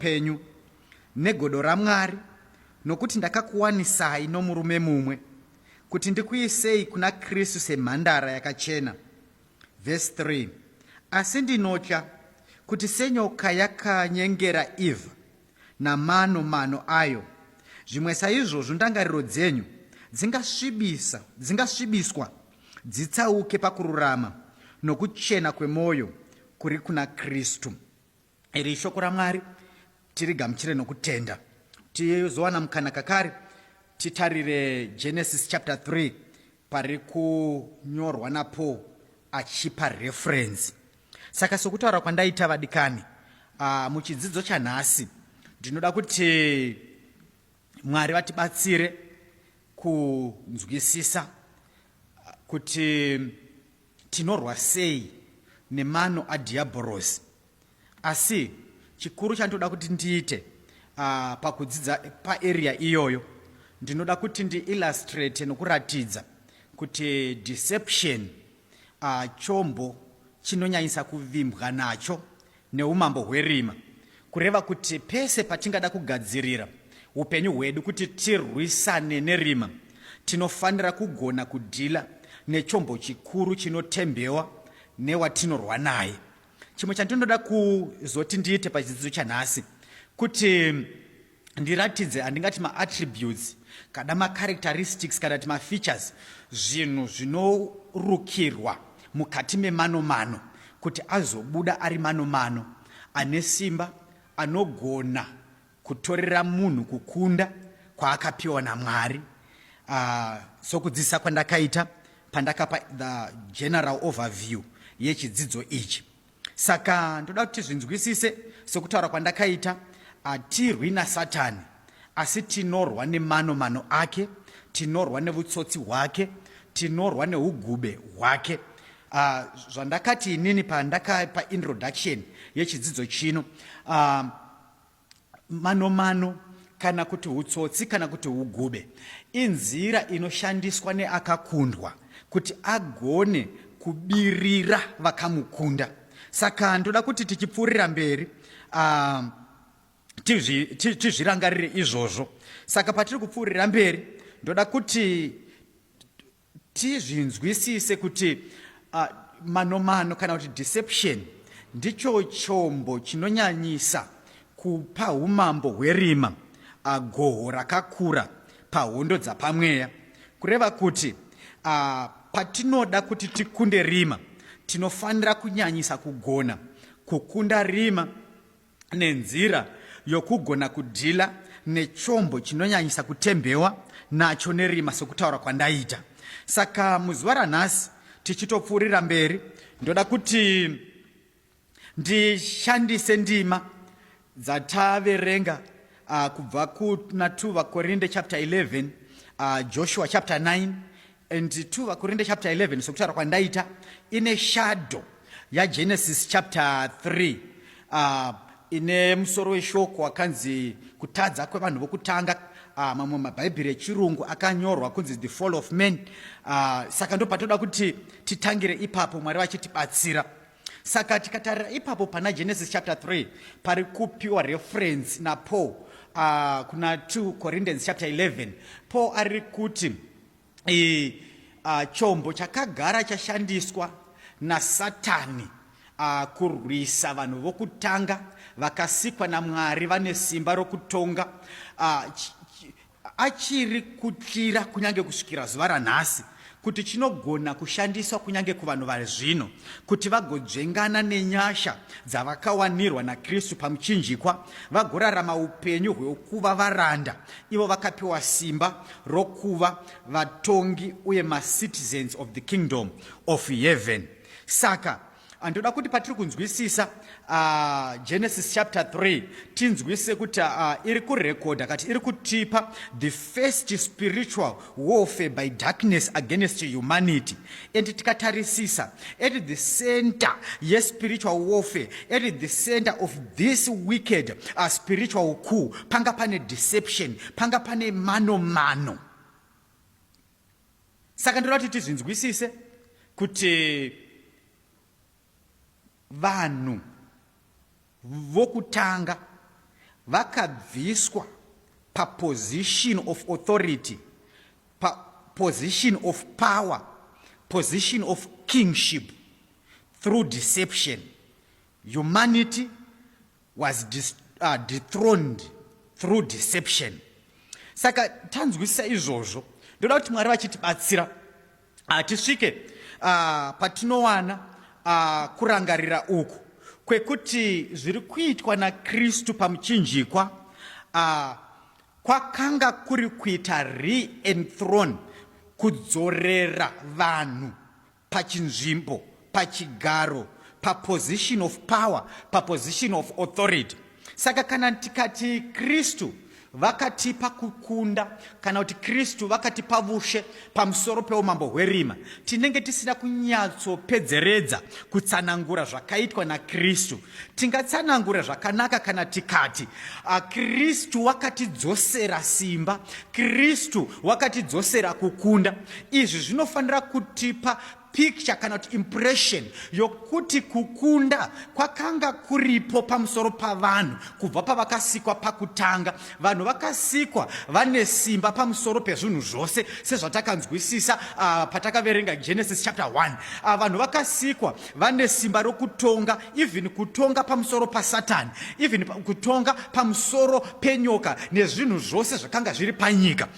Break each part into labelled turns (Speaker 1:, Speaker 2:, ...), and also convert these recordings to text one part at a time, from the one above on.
Speaker 1: Penyu negodo raMwari, nokuti ndakakuwanisai nomurume mumwe, kuti ndikuisei kuna Kristu semhandara yakachena. Vhesi 3, Asi ndinotya kuti senyoka yakanyengera Evha namano mano ayo, zvimwe saizvozvo ndangariro dzenyu dzingasvibisa dzingasvibiswa dzitsauke pakururama nokuchena kwemwoyo kuri kuna Kristu. Iri ishoko raMwari, tirigamuchire nokutenda. Tizowana mukana kakare titarire Genesis chapter 3 pari kunyorwa naPaul achipa reference. Saka sokutaura kwandaita vadikani, muchidzidzo chanhasi ndinoda kuti Mwari vatibatsire kunzwisisa kuti Tinorwa sei nemano adhiyabhorosi? Asi chikuru chandinoda kuti ndiite pakudzidza paarea iyoyo, ndinoda kuti ndiillustrate nokuratidza kuti deception chombo chinonyanyisa kuvimbwa nacho neumambo hwerima. Kureva kuti pese patingada kugadzirira upenyu hwedu kuti tirwisane nerima, tinofanira kugona kudhila nechombo chikuru chinotembewa newatinorwa naye. Chimwe chandinoda kuzoti ndiite pachidzidzo chanhasi kuti ndiratidze handingati maattributes kada macharacteristics kana kuti mafeatures zvinhu zvinorukirwa mukati memanomano kuti azobuda ari manomano ane simba anogona kutorera munhu kukunda kwaakapiwa namwari sokudzidzisa kwandakaita pandakapa the general overview yechidzidzo ichi. Saka ndoda kuti tizvinzwisise sokutaura kwandakaita, hatirwi naSatani, asi tinorwa nemano mano ake, tinorwa nevutsotsi hwake, tinorwa neugube hwake. Zvandakati inini pandakapa introduction yechidzidzo chino, Manomano kana kuti utsotsi kana kuti ugube inzira inoshandiswa neakakundwa kuti agone kubirira vakamukunda. Saka ndoda kuti tichipfuurira mberi tizvirangarire izvozvo. Saka patiri kupfuurira mberi ndoda kuti tizvinzwisise kuti manomano kana kuti deception ndicho chombo chinonyanyisa kupa umambo hwerima goho rakakura pahondo dzapamweya. Kureva kuti patinoda kuti tikunde rima tinofanira kunyanyisa kugona kukunda rima nenzira yokugona kudhila nechombo chinonyanyisa kutembewa nacho nerima sokutaura kwandaita. Saka muzuva ranhasi tichitopfuurira mberi ndoda kuti ndishandise ndima dzataverenga kubva kuna 2 vaKorinde chapter 11, Joshua chapter 9 and 2 vaKorinde chapter 11 sokutaura kwandaita ine shadow yaGenesis chapter 3 ine musoro weshoko wakanzi kutadza kwevanhu vokutanga. Mamwe mabhaibheri echirungu akanyorwa kunzi the fall of man. Saka ndopatoda kuti titangire ipapo, Mwari vachitibatsira. Saka tikatarira ipapo pana Genesis chapter 3 pari kupiwa reference naPaul kuna 2 Corinthians chapter 11, Paul ari kuti chombo chakagara chashandiswa naSatani kurwisa vanhu vokutanga vakasikwa naMwari vane simba rokutonga achiri kutyira kunyange kusvikira zuva ranhasi kuti chinogona kushandiswa kunyange kuvanhu vazvino kuti vagodzvengana nenyasha dzavakawanirwa naKristu pamuchinjikwa vagorarama upenyu hwekuva varanda ivo vakapiwa simba rokuva vatongi uye macitizens of the kingdom of heaven. Saka ndoda kuti patiri kunzwisisa Genesis chapter 3 tinzwisise kuti iri kurekodha kati iri kutipa the first spiritual warfare by darkness against humanity. And tikatarisisa at the center yespiritual warfare, at the center of this wicked spiritual coup, panga pane deception, panga pane mano mano. Saka ndoda kuti tizvinzwisise kuti vanhu vokutanga Vakabviswa paposition of authority, paposition of power, position of kingship through deception. Humanity was dethroned through deception. Saka tanzwisisa izvozvo, ndoda kuti Mwari vachitibatsira tisvike patinowana kurangarira uku kwekuti zviri kuitwa naKristu pamuchinjikwa kwakanga kuri kuita re-enthrone, kudzorera vanhu pachinzvimbo, pachigaro, paposition of power, paposition of authority. Saka kana tikati Kristu vakatipa kukunda, kana kuti Kristu vakatipa vushe pamusoro peumambo hwerima, tinenge tisina kunyatsopedzeredza kutsanangura zvakaitwa naKristu. Tingatsanangura zvakanaka kana tikati Kristu wakatidzosera simba, Kristu wakatidzosera kukunda. Izvi zvinofanira kutipa picture kana kuti impression yokuti kukunda kwakanga kuripo pamusoro pavanhu kubva pavakasikwa pakutanga. Vanhu vakasikwa vane simba pamusoro pezvinhu zvose, sezvatakanzwisisa patakaverenga Genesis chapter 1. Vanhu vakasikwa vane simba rokutonga, even kutonga pamusoro paSatani, even kutonga pamusoro penyoka nezvinhu zvose zvakanga zviri panyika.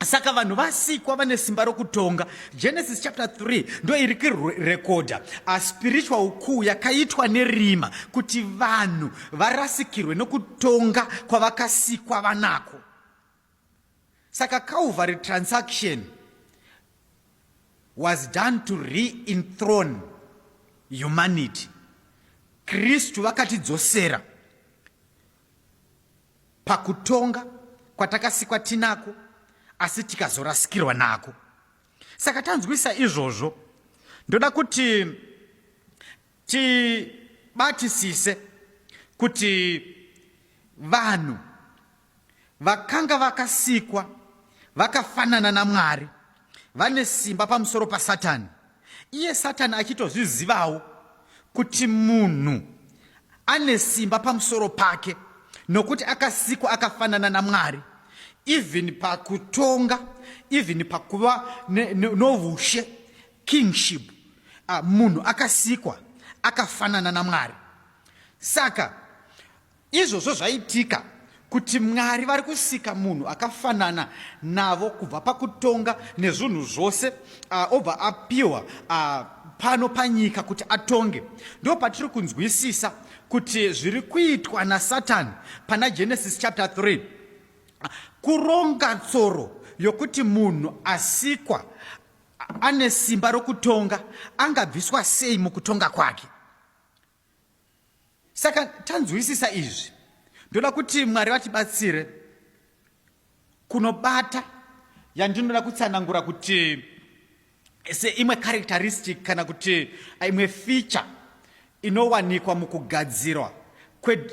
Speaker 1: Saka vanhu vasikwa vane simba rokutonga. Genesis chapter 3 ndo iri kurekodha a spiritual coup yakaitwa nerima kuti vanhu varasikirwe nokutonga kwavakasikwa vanako. Saka Calvary transaction was done to re-enthrone humanity. Kristu vakatidzosera pakutonga kwatakasikwa tinako, asi tikazorasikirwa nako. Saka tanzwisa izvozvo, ndoda kuti tibatisise kuti vanhu vakanga vakasikwa vakafanana naMwari, vane simba pamusoro paSatani, iye Satani achitozvizivawo kuti munhu ane simba pamusoro pake nokuti akasikwa akafanana naMwari, even pakutonga, even pakuva novushe, kingship. Munhu akasikwa akafanana naMwari. Saka izvozvo zvaitika kuti Mwari vari kusika munhu akafanana navo kubva pakutonga nezvinhu zvose, obva apiwa pano panyika kuti atonge. Ndo patiri kunzwisisa kuti zviri kuitwa naSatani pana Genesis chapter 3 kuronga tsoro yokuti munhu asikwa ane simba rokutonga angabviswa sei mukutonga kwake. Saka tanzwisisa izvi, ndoda kuti Mwari vatibatsire kunobata yandinoda kutsanangura kuti seimwe characteristic kana kuti imwe feature inowanikwa mukugadzirwa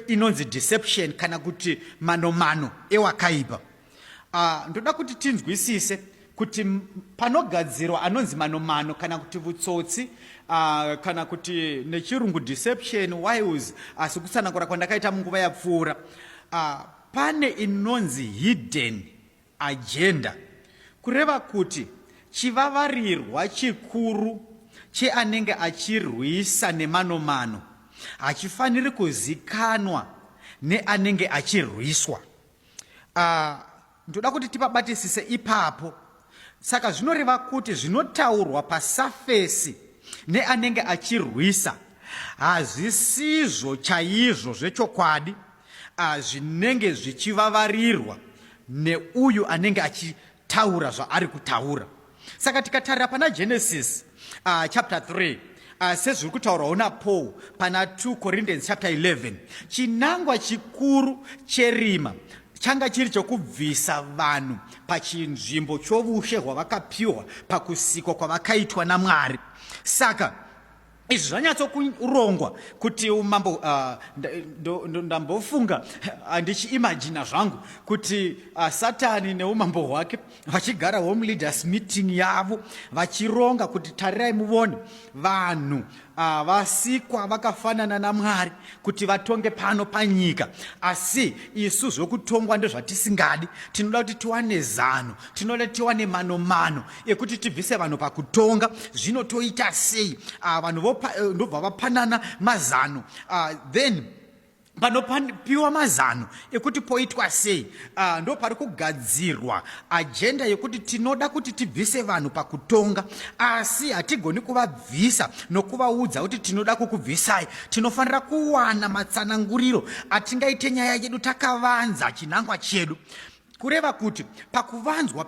Speaker 1: inonzi deception kana kuti manomano ewakaipa. Ndoda kuti tinzwisise kuti panogadzirwa anonzi manomano kana kuti vutsotsi, kana kuti nechirungu deception wiles, asi kutsanangura kwandakaita munguva yapfuura, pane inonzi hidden agenda, kureva kuti chivavarirwa chikuru cheanenge achirwisa nemanomano hachifaniri kuzikanwa neanenge achirwiswa. Ndoda kuti tipabatisise ipapo. Saka zvinoreva kuti zvinotaurwa pasafesi neanenge achirwisa hazvisizvo chaizvo zvechokwadi zvinenge zvichivavarirwa neuyu anenge achitaura zvaari kutaura. Saka tikatarira pana Genesis chapter 3, sezviri kutaurwawo naPaul pana 2 Corinthians chapter 11, chinangwa chikuru cherima changa chiri chokubvisa vanhu pachinzvimbo chovushe hwavakapiwa pakusikwa kwavakaitwa naMwari. Saka izvi zvanyatsokurongwa kuti umambo, ndambofunga ndichiimajina zvangu kuti Satani neumambo hwake vachigara home leaders meeting yavo, vachironga kuti tarirai muvone vanhu. Vasikwa vakafanana naMwari kuti vatonge pano panyika, asi isu zvokutongwa ndozvatisingadi. Tinoda kuti tiwane zano, tinoda tiwane mano mano ekuti tibvise vanhu pakutonga. Zvino toita sei? Vanhu ndobva vapanana mazano, then panopiwa mazano ekuti poitwa sei. Ndo pari kugadzirwa agenda yekuti tinoda kuti tibvise vanhu pakutonga, asi hatigoni kuvabvisa nokuvaudza kuti tinoda kukubvisai. Tinofanira kuwana matsananguriro atingaite nyaya yedu takavanza chinangwa chedu. Kureva kuti pakuvanzwa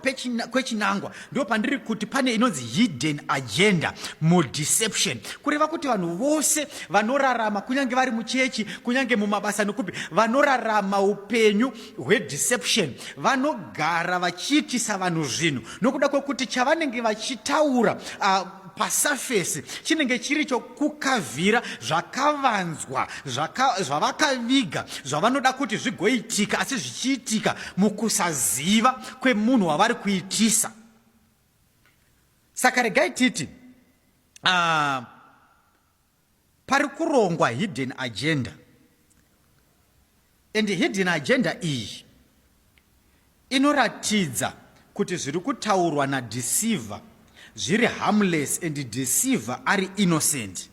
Speaker 1: kwechinangwa ndo pandiri kuti pane inonzi hidden agenda mudeception. Kureva kuti vanhu vose vanorarama, kunyange vari muchechi, kunyange mumabasa nokupi, vanorarama upenyu hwedeception, vanogara vachiitisa vanhu zvinhu nokuda kwekuti chavanenge vachitaura pasafesi chinenge chiri chokukavhira zvakavanzwa zvavakaviga zvavanoda kuti zvigoitika, asi zvichiitika mukusaziva kwemunhu wavari kuitisa. Saka regai titi pari kurongwa hidden agenda, and hidden agenda iyi inoratidza kuti zviri kutaurwa nadeceiver zviri harmless and deceiver ari innocent.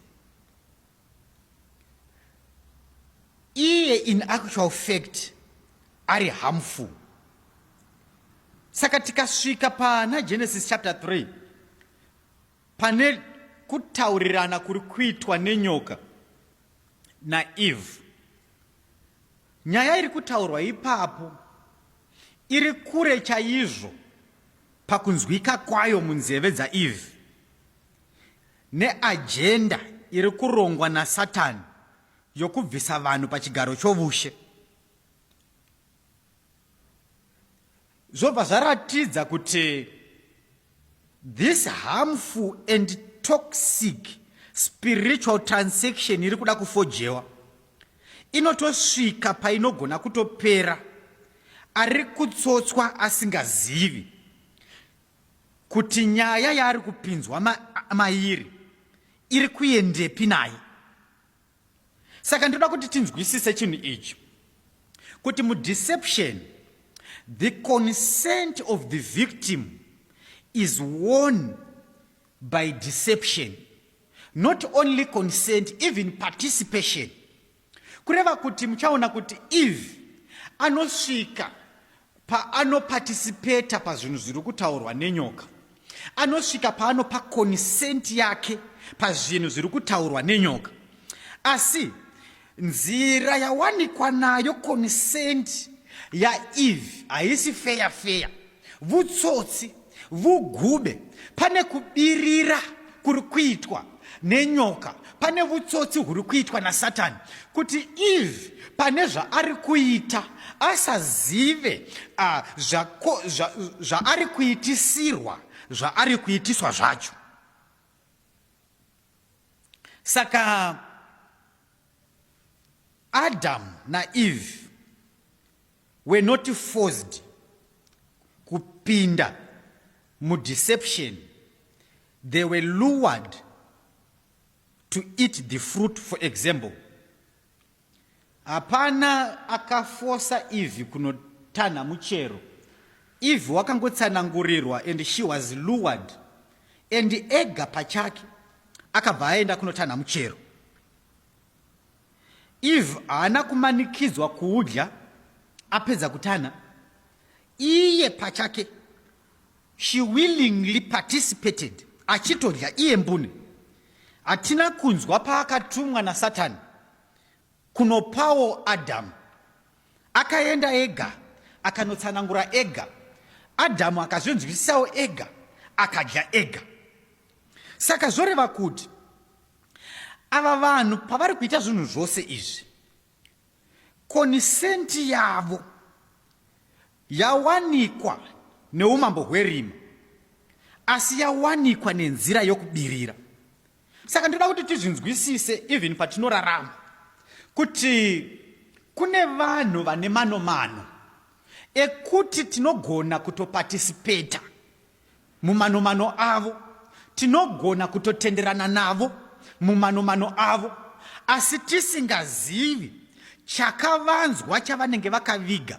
Speaker 1: Iye in actual fact ari harmful. Saka tikasvika pana Genesis chapter 3, pane kutaurirana kuri kuitwa nenyoka naEve. Nyaya iri kutaurwa ipapo iri kure chaizvo pakunzwika kwayo munzeve dzaEve neagenda iri kurongwa naSatani yokubvisa vanhu pachigaro chovushe. Zvobva zvaratidza kuti this harmful and toxic spiritual transaction iri kuda kufojewa inotosvika painogona kutopera ari kutsotswa asingazivi kuti nyaya yaari kupinzwa mairi iri kuendepi naye. Saka ndinoda kuti tinzwisise chinhu ichi, kuti mudeception the consent of the victim is won by deception. Not only consent, even participation. Kureva kuti muchaona kuti Eve anosvika paanoparticipata pazvinhu zviri kutaurwa nenyoka, anosvika paanopa consent yake pazvinhu zviri kutaurwa nenyoka, asi nzira yawanikwa nayo consent yaEve haisi feya feya. Vutsotsi, vugube, pane kubirira kuri kuitwa nenyoka, pane vutsotsi huri kuitwa naSatani kuti Eve pane zvaari kuita asazive zvaari kuitisirwa zvaari kuitiswa zvacho. Saka Adamu naEve were not forced kupinda mudeception, they were lured to eat the fruit. For example, hapana akafosa Eve kunotanha muchero. Eve wakangotsanangurirwa and she was lured, and ega pachake akabva aenda kunotanha muchero. Eve haana kumanikidzwa kuudya apedza kutanha. Iye pachake she willingly participated achitodya iye mbune. Hatina kunzwa paakatumwa naSatani kunopawo Adamu. Akaenda ega akanotsanangura ega. Adamu akazvinzwisisawo ega akadya ega. Saka zvoreva kuti ava vanhu pavari kuita zvinhu zvose izvi, konisenti yavo yawanikwa neumambo hwerima, asi yawanikwa nenzira yokubirira. Saka ndinoda kuti tizvinzwisise even patinorarama kuti kune vanhu vane mano mano ekuti tinogona kutopatisipeta mumanomano avo, tinogona kutotenderana navo. mumanomano avo, asi tisingazivi chakavanzwa chavanenge vakaviga,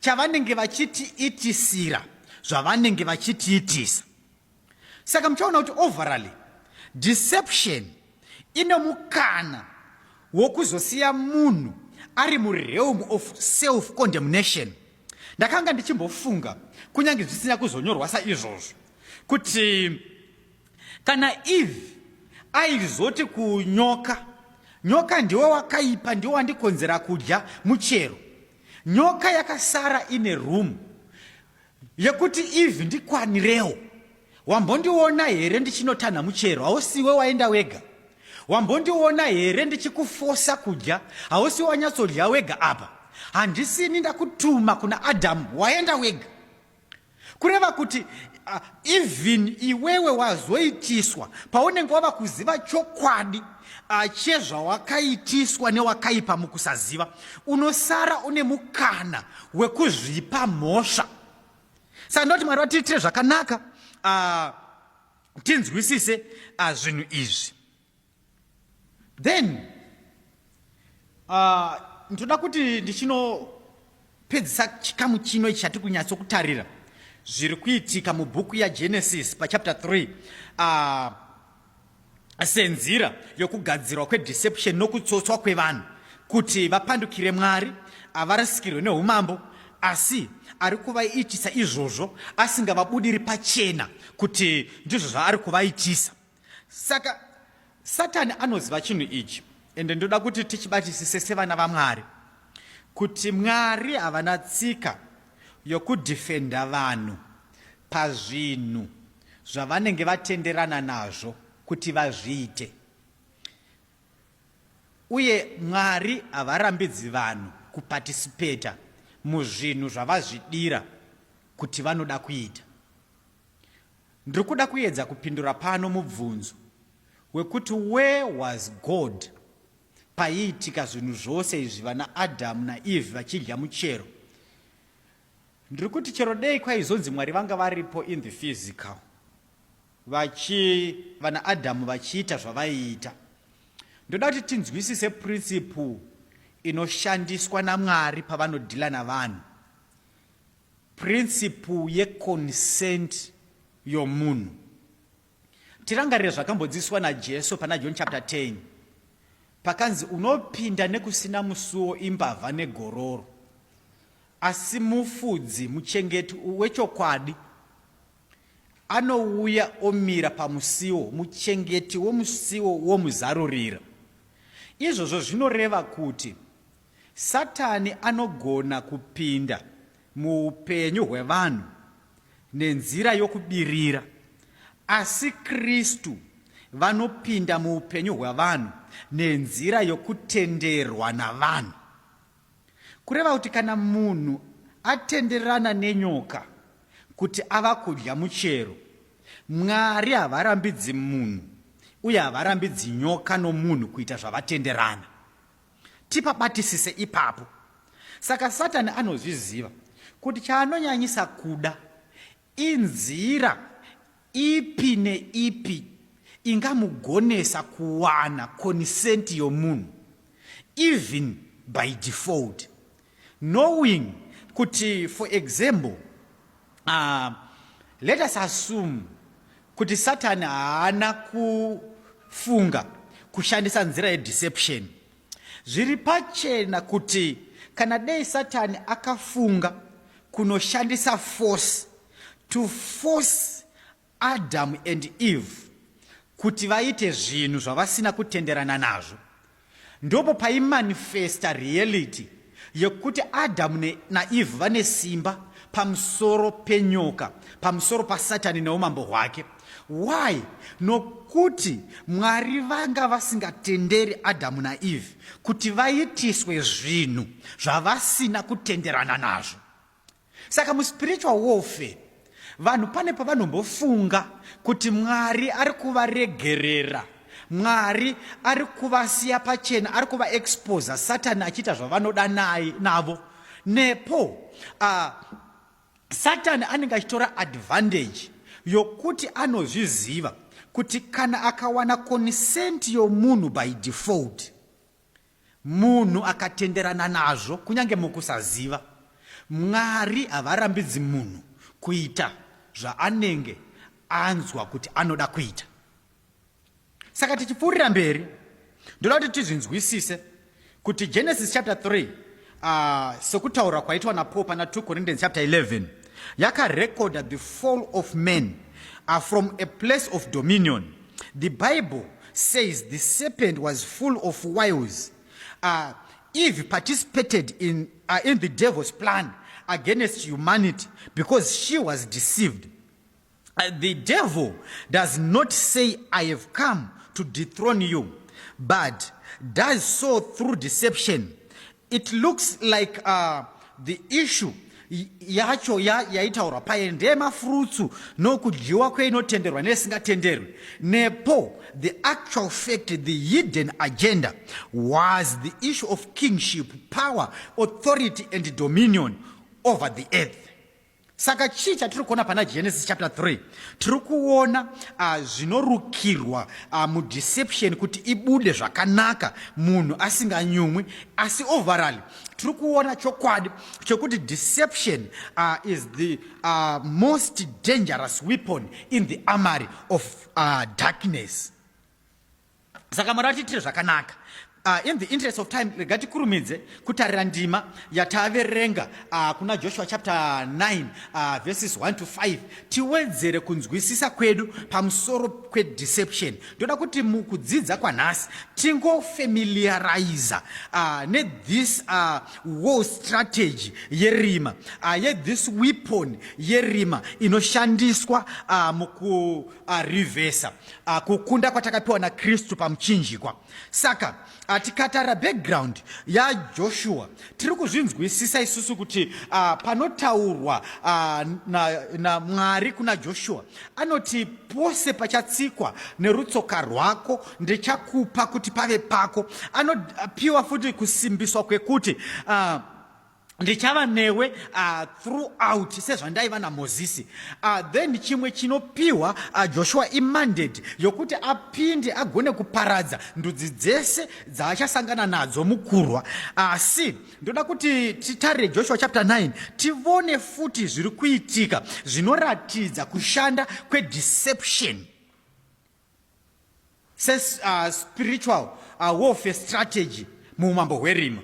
Speaker 1: chavanenge vachitiitisira zvavanenge vachitiitisa. Saka muchaona kuti overally deception ine mukana wokuzosiya munhu ari murealm of self condemnation. Ndakanga ndichimbofunga, kunyange zvisina kuzonyorwa saizvozvo, kuti kana Eve aizoti kunyoka, nyoka ndiwe wakaipa, ndiwe wandikonzera kudya muchero, nyoka yakasara ine room yekuti Eve ndikwanirewo. Wambondiona here ndichinotanha muchero? Hausiwe waenda wega. Wambondiona here ndichikufosa kudya? Hausiwe wanyatsodya wega apa. Handisini ndakutuma kuna Adamu, waenda wega. Kureva kuti even iwewe wazoitiswa paunenge wava kuziva chokwadi chezvawakaitiswa newakaipa mukusaziva, unosara une mukana wekuzvipa mhosva. Saka ndoti Mwari vatiitire zvakanaka, tinzwisise zvinhu izvi. Then ndoda kuti ndichinopedzisa chikamu chino ichi chatiri kunyatsokutarira zviri kuitika mubhuku yaGenesis pachapter 3 senzira yokugadzirwa kwedeception nokutsotswa kwevanhu kuti vapandukire Mwari, avarasikirwe neumambo, asi ari kuvaitisa izvozvo asingavabudiri pachena kuti ndizvo zvaari kuvaitisa. Saka Satani anoziva chinhu ichi, ende ndoda kuti tichibatisise sevana vaMwari, kuti Mwari havana tsika yokudhifenda vanhu pazvinhu zvavanenge vatenderana nazvo kuti vazviite. Uye Mwari havarambidzi vanhu kupatisipeta muzvinhu zvavazvidira kuti vanoda kuita. Ndiri kuda kuedza kupindura pano mubvunzo wekuti where was God paiitika zvinhu zvose izvi vana Adamu naEve vachidya muchero. Ndiri kuti chero dei kwaizonzi Mwari vanga varipo in the physical vachi vana Adamu vachiita zvavaiita. Ndoda kuti tinzwisise principle inoshandiswa naMwari pavanodhila navanhu. Principle yeconsent yomunhu. Tirangarire zvakambodzidziswa naJesu pana John chapter 10 pakanzi unopinda nekusina musuwo imbavha negororo, asi mufudzi muchengeti wechokwadi anouya omira pamusiwo, muchengeti womusiwo womuzarurira. Izvozvo zvinoreva kuti Satani anogona kupinda muupenyu hwevanhu nenzira yokubirira, asi Kristu vanopinda muupenyu hwavanhu nenzira yokutenderwa navanhu. Kureva kuti kana munhu atenderana nenyoka kuti ava kudya muchero, Mwari havarambidzi munhu uye havarambidzi nyoka nomunhu kuita zvavatenderana. Tipabatisise ipapo. Saka Satani anozviziva kuti chaanonyanyisa kuda inzira ipi neipi ingamugonesa kuwana consent yomunhu even by default, knowing kuti, for example, let us assume kuti Satani haana kufunga kushandisa nzira yedeception. Zviri pachena kuti kana dei Satani akafunga kunoshandisa force to force Adam and Eve kuti vaite zvinhu zvavasina kutenderana nazvo, ndopo paimanifesta reality yekuti Adamu naEve vane simba pamusoro penyoka, pamusoro paSatani neumambo hwake. Why? Nokuti Mwari vanga vasingatenderi Adamu naEve kuti vaitiswe zvinhu zvavasina kutenderana nazvo. Saka muspiritual warfare vanhu pane pavanombofunga kuti Mwari ari kuvaregerera, Mwari ari kuvasiya pachena, ari kuvaexposa, Satani achiita zvavanoda naye navo. Nepo Satani anenge achitora advantage yokuti anozviziva kuti kana akawana consent yomunhu by default, munhu akatenderana nazvo kunyange mukusaziva, Mwari havarambidzi munhu kuita zvaanenge anzwa kuti anoda kuita. Saka tichipfuurira mberi, ndoda kuti tizvinzwisise kuti Genesis chapter 3, sekutaura kwaitwa naPaul pana 2 Corinthians chapter 11, yakarekodha the fall of man from a place of dominion. The Bible says the serpent was full of wiles. Eve participated in the devil's plan against humanity because she was deceived. The devil does not say, "I have come to dethrone you," but does so through deception. It looks like the issue yacho yaitaurwa paye ndeyemafurutsu nokudyiwa kweinotenderwa nesingatenderwi, nepo the actual fact, the hidden agenda was the issue of kingship, power, authority and dominion over the earth. Saka chii chatiri kuona pana Genesis chapter 3? Tiri kuona zvinorukirwa mudeception kuti ibude zvakanaka, munhu asinganyumwi. Asi overall tiri kuona chokwadi chekuti deception is the most dangerous weapon in the armory of darkness. Saka Mwari atiitire zvakanaka. In the interest of time, rega tikurumidze kutarira ndima yataverenga kuna Joshua chapter 9, verses 1 to 5, tiwedzere kunzwisisa kwedu pamusoro kwedeception. Ndoda kuti mukudzidza kwanhasi tingofamiliariza nethis war strategy yerima, yethis weapon yerima inoshandiswa mukurivhesa kukunda kwatakapiwa naKristu pamuchinjikwa. Saka tikatarira background yaJoshua, tiri kuzvinzwisisa isusu kuti panotaurwa namwari na kuna Joshua, anoti, "Pose pachatsikwa nerutsoka rwako ndichakupa kuti pave pako." Anopiwa futi kusimbiswa kwekuti ndichava newe throughout sezvandaiva naMozisi. Then chimwe chinopiwa Joshua imandate yokuti apinde agone kuparadza ndudzi dzese dzaachasangana nadzo mukurwa. Asi ndoda kuti titarire Joshua chapter 9, tivone futi zviri kuitika zvinoratidza kushanda kwedeception sespiritual warfare strategy muumambo hwerima.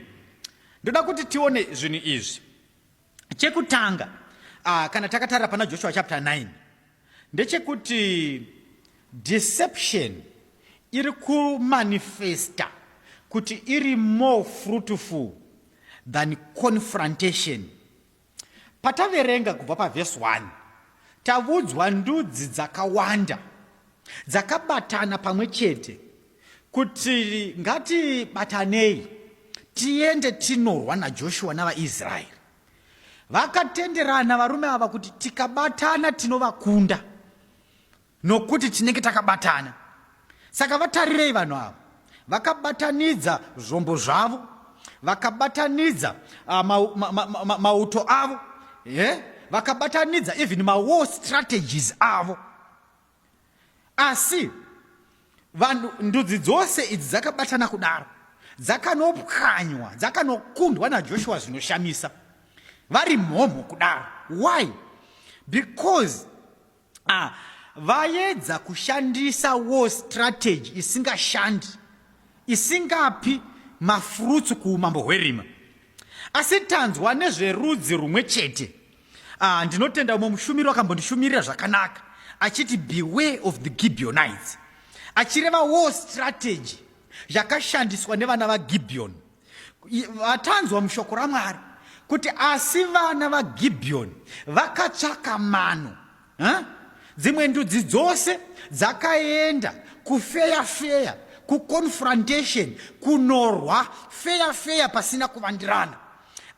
Speaker 1: Ndoda kuti tione zvinhu izvi. Chekutanga, kana takatarira pana Joshua chapter 9, ndechekuti deception iri kumanifesta kuti iri more fruitful than confrontation. Pataverenga kubva pavhesi 1, tavudzwa ndudzi dzakawanda dzakabatana pamwe chete kuti ngatibatanei tiende tinorwa naJoshua navaIsraeri. Vakatenderana varume ava kuti tikabatana tinovakunda nokuti tinenge takabatana. Saka vatarirei, vanhu ava vakabatanidza zvombo zvavo, vakabatanidza mauto ma, ma, ma, mauto avo, yeah? Vakabatanidza even mawar strategies avo. Asi vanhu, ndudzi dzose idzi dzakabatana kudaro, dzakanopwanywa, dzakanokundwa naJoshua zvinoshamisa, vari mhomho kudaro. Why? Because vaedza kushandisa war strategy isingashandi, isingapi mafurutsu kuumambo hwerima. Asi tanzwa nezverudzi rumwe chete. Ndinotenda umwe mushumiri wakambondishumirira zvakanaka achiti, "Beware of the Gibeonites," achireva war strategy yakashandiswa nevana vaGibhiyoni. Vatanzwa mushoko raMwari kuti asi vana vaGibhiyoni vakatsvaka mano, ha? Dzimwe ndudzi dzose dzakaenda kufeya feya, kuconfrontation, kunorwa feya feya pasina kuvandirana.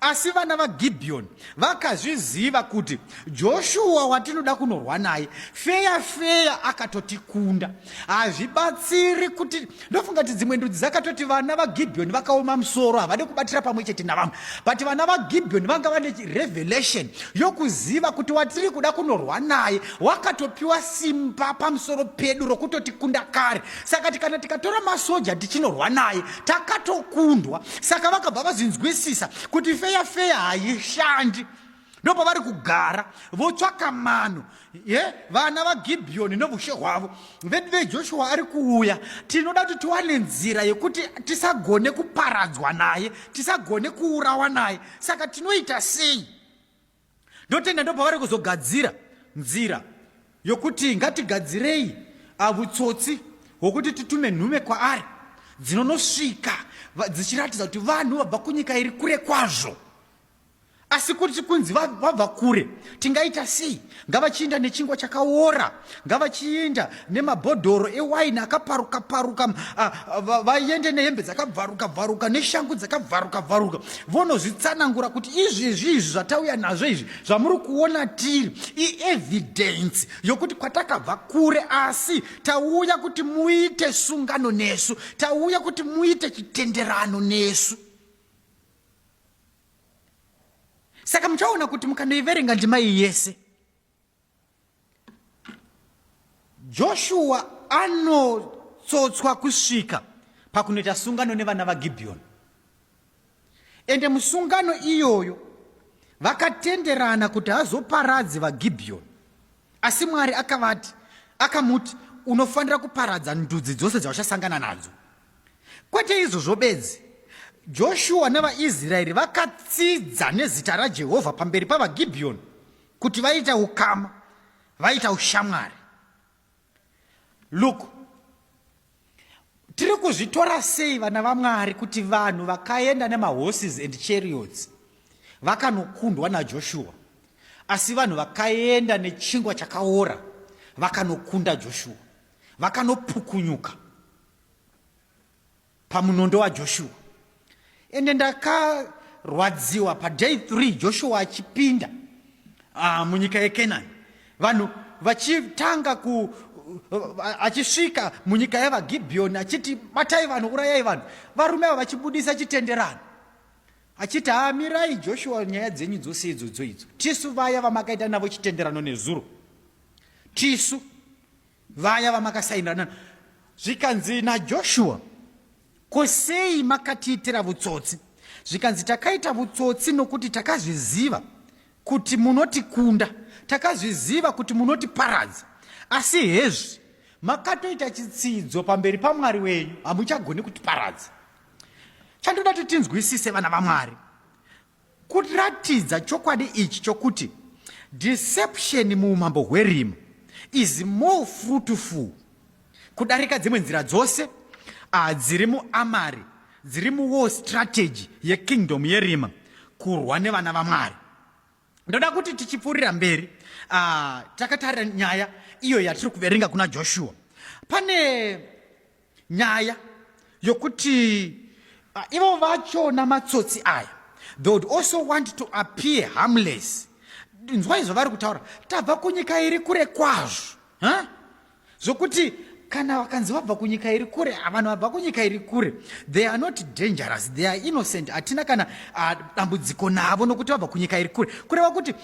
Speaker 1: Asi vana vaGibhiyoni vakazviziva kuti Joshuwa watinoda kunorwa naye feya feya akatotikunda. Hazvibatsiri kuti ndofunga kuti dzimwe ndudzi dzakatoti vana vaGibhiyoni vakaoma musoro havade kubatira pamwe chete navamwe, but vana vaGibhiyoni vanga vane revelation yokuziva kuti watiri kuda kunorwa naye wakatopiwa simba pamusoro pedu rokutotikunda kare. Saka kana tikatora masoja tichinorwa naye takatokundwa. Saka vakabva vazvinzwisisa kuti feya feya haishandi. Ndopavari kugara votsvaka mano ye vana vaGibhiyoni novushe hwavo. Vedu veJoshua ari kuuya, tinoda kuti tiwane nzira yekuti tisagone kuparadzwa naye, tisagone kuurawa naye. Saka tinoita sei? Ndotenda ndopavari kuzogadzira nzira yokuti ngatigadzirei vutsotsi hwokuti titume nhume kwaari dzinonosvika dzichiratidza kuti vanhu vabva kunyika iri kure kwazvo. Asi kuti kunzi vabva kure tingaita sei? Ngavachiinda nechingwa chakaora, ngavachiinda nemabhodhoro ewaini akaparuka paruka, vaende nehembe dzakabvaruka bvaruka neshangu dzakabvaruka bvaruka, vonozvitsanangura kuti izvezvi izvi zvatauya nazvo izvi zvamuri kuona tiri ievidence yokuti kwatakabva kure, asi tauya kuti muite sungano nesu, tauya kuti muite chitenderano nesu. Saka muchaona kuti mukanoiverenga ndima iyi yese, Joshua anotsotswa kusvika pakunoita sungano nevana vaGibhiyoni. Ende musungano iyoyo vakatenderana kuti hazoparadzi vaGibhiyoni. Asi Mwari akavati, akamuti, unofanira kuparadza ndudzi dzose dzauchasangana nadzo. Kwete izvozvo bedzi, Joshua navaIsraeri vakatsidza nezita raJehovha pamberi pavaGibhiyoni kuti vaita ukama, vaita ushamwari. Look, tiri kuzvitora sei vana vaMwari kuti vanhu vakaenda nemahorses and chariots vakanokundwa naJoshua, asi vanhu vakaenda nechingwa chakaora vakanokunda Joshua, vakanopukunyuka pamunondo waJoshua. Ende ndakarwadziwa paday 3 Joshua achipinda munyika yeKenani, vanhu vachitanga ku achisvika munyika yavaGibhiyoni achiti batai vanhu, urayai vanhu, varume ava vachibudisa chitenderano achiti hamirai Joshua, nyaya dzenyu dzose idzodzo idzo, tisu vaya vamakaita navo chitenderano nezuro, tisu vaya vamakasainirana. Zvikanzi naJoshua, ko sei makatiitira vutsotsi? Zvikanzi takaita vutsotsi nokuti takazviziva kuti munotikunda, takazviziva kuti munotiparadza, asi hezvi makatoita chitsidzo pamberi paMwari wenyu, hamuchagoni kutiparadza. Chandoda kuti tinzwisise vana vaMwari, Kuratidza chokwadi ichi chokuti deception muumambo hwerima is more fruitful kudarika dzimwe nzira dzose dziri muamari, dziri muwar strategy yekingdom yerima kurwa nevana vaMwari. Ndoda kuti tichipfuurira mberi takatarira nyaya iyo yatiri kuverenga kuna Joshua. Pane nyaya yokuti ivo vachona matsotsi aya, they would also want to appear harmless. Nzwai zvavari kutaura, tabva kunyika iri kure kwazvo, huh? Zvokuti kana vakanzi vabva kunyika iri kure, vanhu vabva kunyika iri kure, they are not dangerous, they are innocent, hatina kana dambudziko navo nokuti vabva kunyika iri kure. Kureva kuti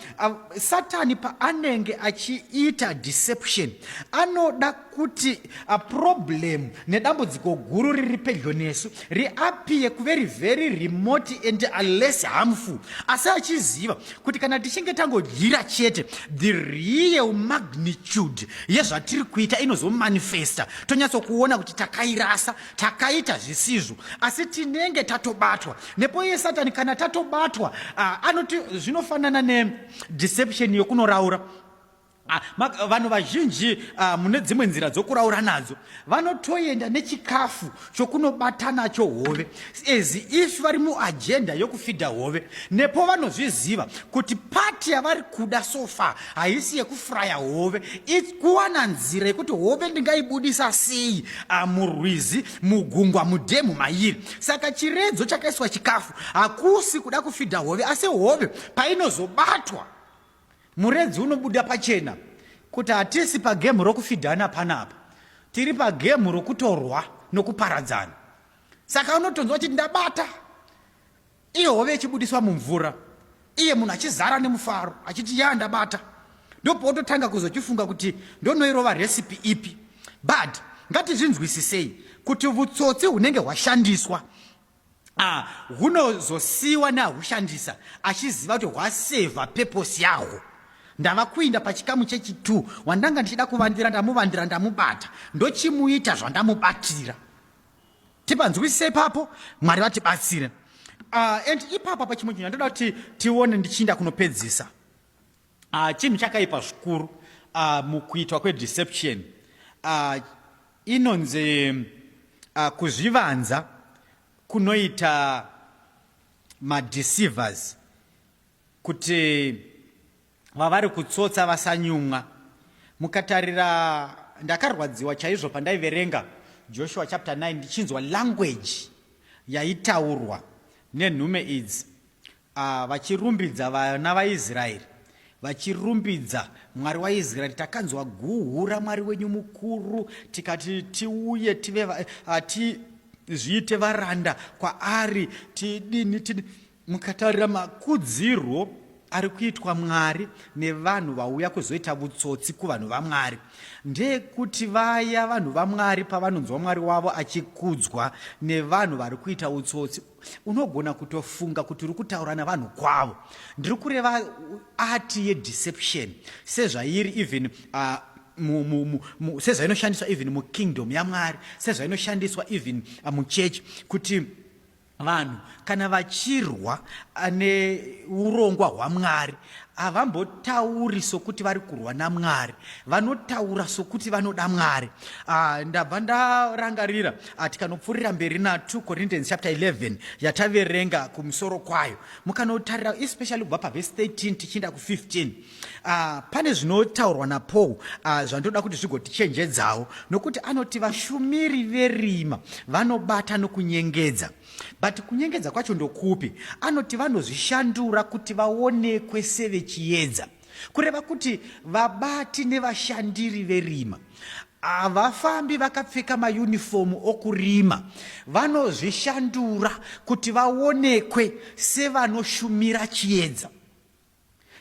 Speaker 1: Satani paanenge achiita deception anoda kuti a problem nedambudziko guru riri pedyo nesu riapiye kuve ri very remote and less harmful, asi achiziva kuti kana tichinge tangodyira chete, the real magnitude yezvatiri kuita inozomanifesta, tonyatsokuona kuti takairasa, takaita zvisizvo, asi tinenge tatobatwa. Nepo iye Satani kana tatobatwa, anoti zvinofanana nedeception yokunoraura. Ah, vanhu vazhinji ah, mune dzimwe nzira dzokuraura nadzo vanotoenda nechikafu chokunobata nacho hove as if vari muagenda yokufidha hove, nepo vanozviziva kuti pati yavari kuda so far haisi yekufuraya hove, kuwana nzira yekuti hove ndingaibudisa sei ah, murwizi, mugungwa, mudhemu mairi. Saka chiredzo chakaiswa chikafu hakusi kuda kufidha hove, asi hove painozobatwa Muredzi unobuda pachena kuti hatisi pagemhu rokufidhana panapa, tiri pagemhu rokutorwa nokuparadzana. Saka unotonzwa achiti ndabata, iye hove ichibudiswa mumvura, iye munhu achizara nemufaro achiti ya ndabata. Ndopautotanga kuzochifunga kuti ndonoirova recipe ipi. But ngatizvinzwisisei kuti vutsotsi hunenge hwashandiswa Ah, hunozosiiwa neahushandisa achiziva kuti hwasevha purpose yahwo. Ndava kuinda pachikamu chechi 2 wandanga ndichida kuvandira ndamuvandira ndamubata ndochimuita zvandamubatira. Tipanzwisise ipapo, Mwari vatibatsire. Uh, and ipapa pachimwe chinhu chandoda kuti tione ndichiinda kunopedzisa. Uh, chinhu chakaipa zvikuru uh, mukuitwa kwedeception uh, inonzi uh, kuzvivanza kunoita madeceivers kuti vavari kutsotsa vasanyumwa. Mukatarira, ndakarwadziwa chaizvo pandaiverenga Joshua chapter 9 ndichinzwa language yaitaurwa nenhume idzi Ah, vachirumbidza vana vaIsraeri, vachirumbidza Mwari waIsraeri, takanzwa guhu raMwari wenyu mukuru, tikati tiuye tive ah, tizviite varanda kwaari, tidini tidini. Mukatarira makudzirwo ari kuitwa Mwari nevanhu vauya kuzoita vutsotsi kuvanhu vaMwari, ndeyekuti vaya vanhu vaMwari pavanonzwa Mwari wavo achikudzwa nevanhu vari kuita utsotsi, unogona kutofunga kuti uri kutaura navanhu kwavo. Ndiri kureva ati yedeception sezvairi even uh, sezvainoshandiswa even mukingdom yaMwari, sezvainoshandiswa even uh, muchechi, kuti vanhu kana vachirwa uh, neurongwa hwaMwari havambotauri sokuti vari kurwa naMwari, vanotaura sokuti vanoda Mwari. Ah, ndabva ndarangarira ah, tikanopfuurira mberi na2 Corinthians chapter 11 yataverenga kumusoro kwayo, mukanotarira especially kubva pavhesi 13 tichienda ku15, ah, pane zvinotaurwa naPaul ah, zvandoda kuti zvigotichenjedzawo, nokuti anoti vashumiri verima vanobata nokunyengedza. But kunyengedza kwacho ndokupi? Anoti vanozvishandura kuti vaonekwe sevechiedza. Kureva kuti vabati nevashandiri verima havafambi vakapfeka mayunifomu okurima, vanozvishandura kuti vaonekwe sevanoshumira chiedza.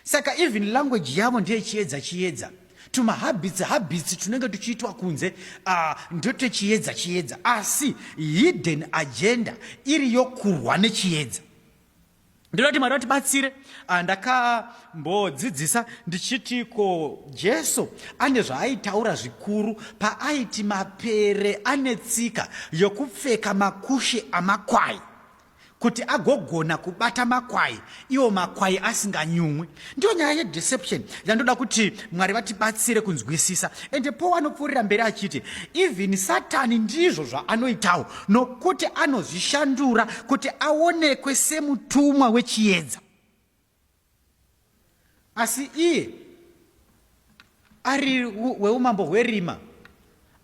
Speaker 1: Saka even language yavo ndeyechiedza chiedza, tumahabits habits tunenge tuchiitwa kunze uh, ndotechiedza chiedza, asi hidden agenda iri yokurwa nechiedza. Ndinoda kuti Mwari vatibatsire. Ah, ndakambodzidzisa ndichiti ko Jesu ane zvaaitaura zvikuru paaiti mapere ane tsika yokupfeka makushe amakwai kuti agogona kubata makwai iwo makwai asinganyumwi. Ndiyo nyaya yedeception yandoda kuti Mwari vatibatsire kunzwisisa. Ende Paul anopfuurira mberi achiti even Satani ndizvo zvaanoitawo, nokuti anozvishandura kuti aonekwe semutumwa wechiedza, asi iye ari weumambo hwerima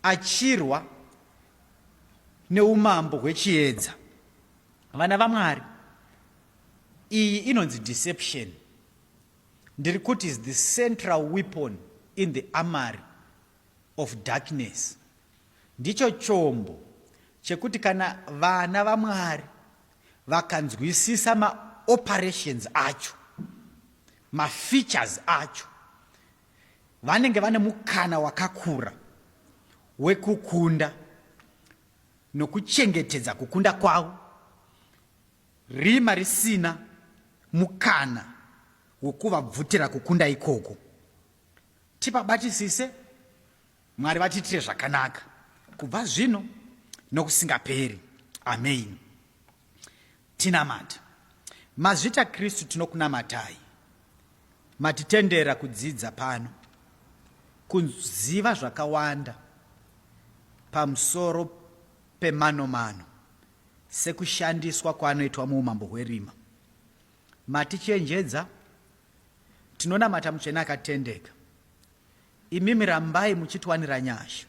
Speaker 1: achirwa neumambo hwechiedza. Vana vaMwari, iyi inonzi deception. Ndiri kuti is the central weapon in the armory of darkness. Ndicho chombo chekuti kana vana vaMwari vakanzwisisa maoperations acho, mafeatures acho, vanenge vane mukana wakakura wekukunda nokuchengetedza kukunda kwavo, rima risina mukana wekuvabvutira kukunda ikoko. Tipabatisise, Mwari vatiitire zvakanaka kubva zvino nokusingaperi. Amen. Tinamata. Mazvita Kristu, tinokunamatai. Matitendera kudzidza pano. kuziva zvakawanda pamusoro pemanomano sekushandiswa kwaanoitwa muumambo hwerima. Matichenjedza, tinonamata mutsvene akatendeka. Imimi rambai muchitiwanira nyasha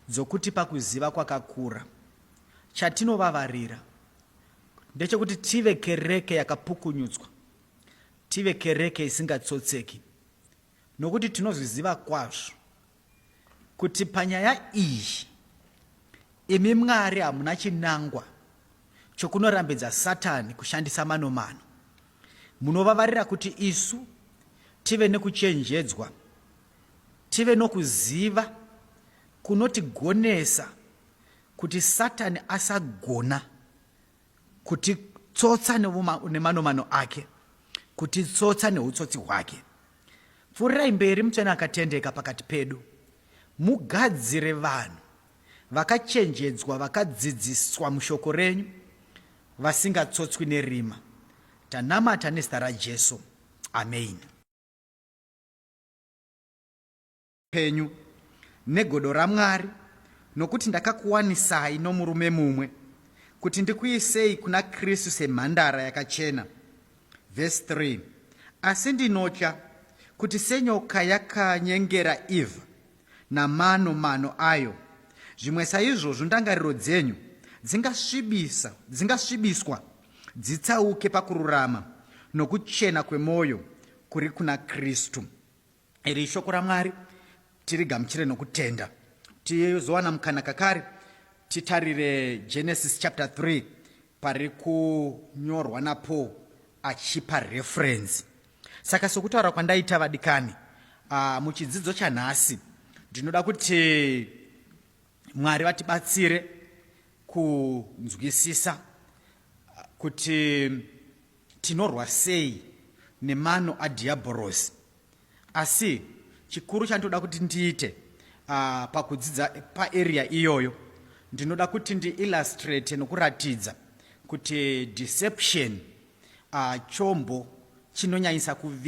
Speaker 1: dzokutipa kuziva kwakakura. Chatinovavarira ndechekuti tive kereke yakapukunyutswa, tive kereke isingatsotseki, nokuti tinozviziva kwazvo kuti panyaya iyi imi Mwari hamuna chinangwa chokunorambidza Satani kushandisa manomano. Munovavarira kuti isu tive nekuchenjedzwa, tive nokuziva kunotigonesa kuti Satani asagona kutitsotsa nemanomano ake, kutitsotsa neutsotsi hwake. Pfuurirai mberi mutsvene akatendeka pakati pedu, mugadzire vanhu vakachenjedzwa vakadzidziswa mushoko renyu vasingatsotswi nerima. Tanamata nezita raJesu. Amen. Penyu negodo raMwari, nokuti ndakakuwanisai nomurume mumwe, kuti ndikuisei kuna Kristu semhandara yakachena. Vhesi 3, Asi ndinotya kuti senyoka yakanyengera Eva namano mano ayo, zvimwe saizvozvo ndangariro dzenyu dzingasvibisa dzingasvibiswa dzitsauke pakururama nokuchena kwemwoyo kuri kuna Kristu. Iri ishoko raMwari, tirigamuchire nokutenda. Tizowana mukana kakare titarire Genesis chapter 3 pari kunyorwa naPaul achipa reference. Saka sokutaura kwandaita vadikani, muchidzidzo chanhasi ndinoda kuti Mwari vatibatsire kunzwisisa kuti tinorwa sei nemano adhiyabhorosi. Asi chikuru chandinoda kuti ndiite pakudzidza paarea iyoyo, ndinoda kuti ndiillustrate nokuratidza kuti deception chombo chinonyanyisa kuvimba.